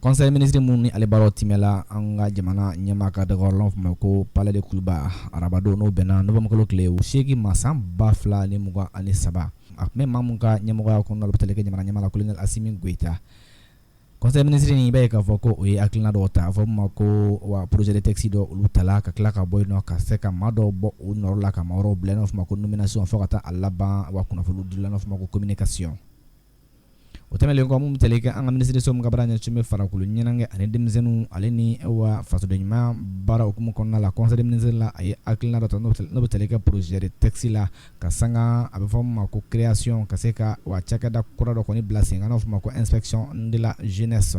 Conseil ministre minnu ni ale baaraw timɛla an ka jamana ɲɛmaa ka dagayɔrɔ la ma ko Palais de Koulouba arabadon, n'o bɛnna novembre kalo tile 8 ma san 2023, a tun bɛ maa min ka ɲɛmɔgɔya kɔnɔna la, o bɛ tali kɛ jamana ɲɛmaa la, colonel Assimi Goïta. Conseil ministre in, i b'a ye k'a fɔ ko o ye hakilina dɔw ta, a fɔ min ma ko wa projet de texte dɔ, olu tala ka tila ka bɔ yen nɔ, ka se ka maa dɔw bɔ u nɔrɔ la ka maa wɛrɛw bila, n'a fɔ ma ko nomination, fo ka taa a laban wa kunnafoni dila, n'a fɔ ma ko communication. O tɛmɛnen kɔ, mun bɛ tali kɛ an ka minisiriso min ka baara ɲɛsin bɛ farikolo ɲɛnajɛ ani denmisɛnninw ale ni wa fasoden ɲuman baara hukumu kɔnɔna la, conseil des ministres la, a ye hakilina dɔ ta, n'o bɛ tali kɛ projet de texte la, ka sanga a bɛ fɔ min ma ko création, ka se ka wa cakɛda kura dɔ kɔni bila sen kan, n'a fɔ ma ko Inspection de la jeunesse,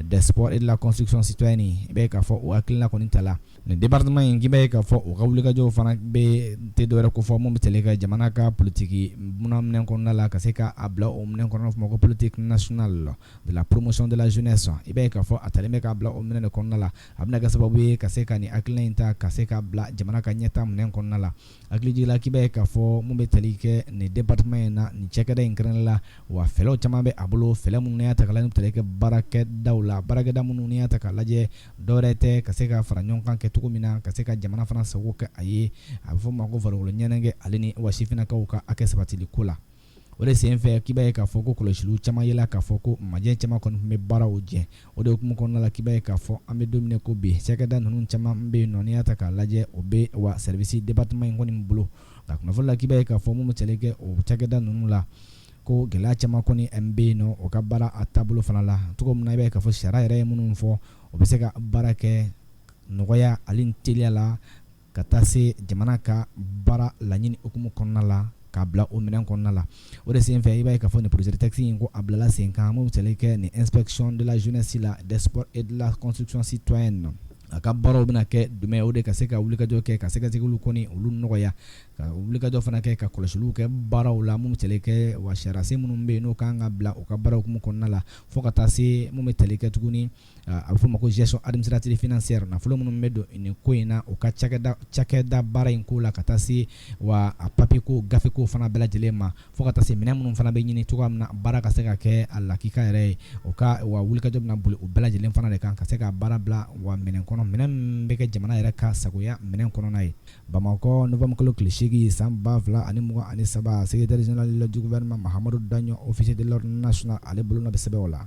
des sports et de la construction citoyenne. I b'a ye k'a fɔ o hakilina kɔni ta la nin département in, k'i b'a ye k'a fɔ u ka wulikajɔw fana bɛ tɛ dɔwɛrɛ ko fɔ mun bɛ tali kɛ jamana ka politiki minɛn kɔnɔna la, ka se ka a bila o minɛn kɔnɔ, n'a fɔ ma ko politique nationale de la promotion de la jeunesse. I b'a ye k'a fɔ a talen bɛ k'a bila o minɛn de kɔnɔna la. A bɛna kɛ sababu ye ka se ka nin hakilina in ta ka se ka bila jamana ka ɲɛta minɛn kɔnɔna la. Hakili jigila k'i b'a ye k'a fɔ mun bɛ tali kɛ nin département in na, nin cakɛda in kɛrɛnkɛrɛn la, wa fɛɛrɛw caman bɛ a bolo, fɛɛrɛ minnu y'a ta k'a lajɛ, tali kɛ baarakɛdaw la, baarakɛda minnu n'i y'a ta k'a lajɛ, dɔwɛrɛ tɛ ka se ka fara ɲɔgɔn kan kɛ cogo min na ka se ka jamana fana sago kɛ a ye, a bɛ fɔ o ma ko farikolo ɲɛnajɛ ale ni wa sifinnakaw ka hakɛ sabatili ko la. O de sen fɛ, k'i b'a ye k'a fɔ ko kɔlɔsiliw caman yela k'a fɔ ko majɛ caman kɔni tun bɛ baaraw jɛ. O de hukumu kɔnɔna la, k'i b'a ye k'a fɔ an bɛ don min ko bi, cakɛda ninnu caman bɛ yen nɔ, n'i y'a ta k'a lajɛ, o bɛ wa service département in kɔni bolo. Nka kunnafoni la, k'i b'a ye k'a fɔ mun bɛ tali kɛ o cakɛda ninnu la, ko gɛlɛya caman kɔni bɛ yen nɔ o ka baara a taabolo fana la, cogo min na i b'a ye k'a fɔ sariya yɛrɛ ye minnu fɔ, o bɛ se ka baara kɛ nɔgɔya ale ni teliya la, ka taa se jamana ka baara laɲini hukumu kɔnɔna la, k'a bila o minɛn kɔnɔna la. O de sen fɛ, i b'a ye k'a fɔ nin projet de texte in, ko a bilala sen kan, mun bɛ tali kɛ nin Inspection de la jeunesse la, des sports et de la construction citoyenne. A ka baaraw bɛna kɛ jumɛn? O de ka se ka wulikajɔ kɛ ka sɛgɛsɛgɛliw kɔni olu nɔgɔya, ka wulikajɔ fana kɛ ka kɔlɔsiliw kɛ baaraw la, mun bɛ tali kɛ wa sariyasen minnu bɛ yen n'o kan ka bila u ka baara hukumu kɔnɔna la, fo ka taa se mun bɛ tali kɛ tuguni, a bɛ fɔ o ma ko gestion administrative financière, nafolo minnu bɛ don nin ko in na, u ka cakɛda baara in ko la, ka taa se wa a papier ko, gafe ko fana bɛɛ lajɛlen ma, fo ka taa se minɛn minnu fana bɛ ɲini cogoya min na baara ka se ka kɛ a lakika yɛrɛ ye. O ka wa wulikajɔ bɛna boli o bɛɛ lajɛlen fana de kan, ka se ka baara bila wa minɛn kɔnɔ, minɛn min bɛ kɛ jamana yɛrɛ ka sagoya minɛn kɔnɔna ye. Bamakɔ, novembre kalo tile 8 san 2023, secrétaire général du gouvernement Mahamadou Daɲɔ, officier de l'ordre national, ale bolonɔ bɛ sɛbɛn o la.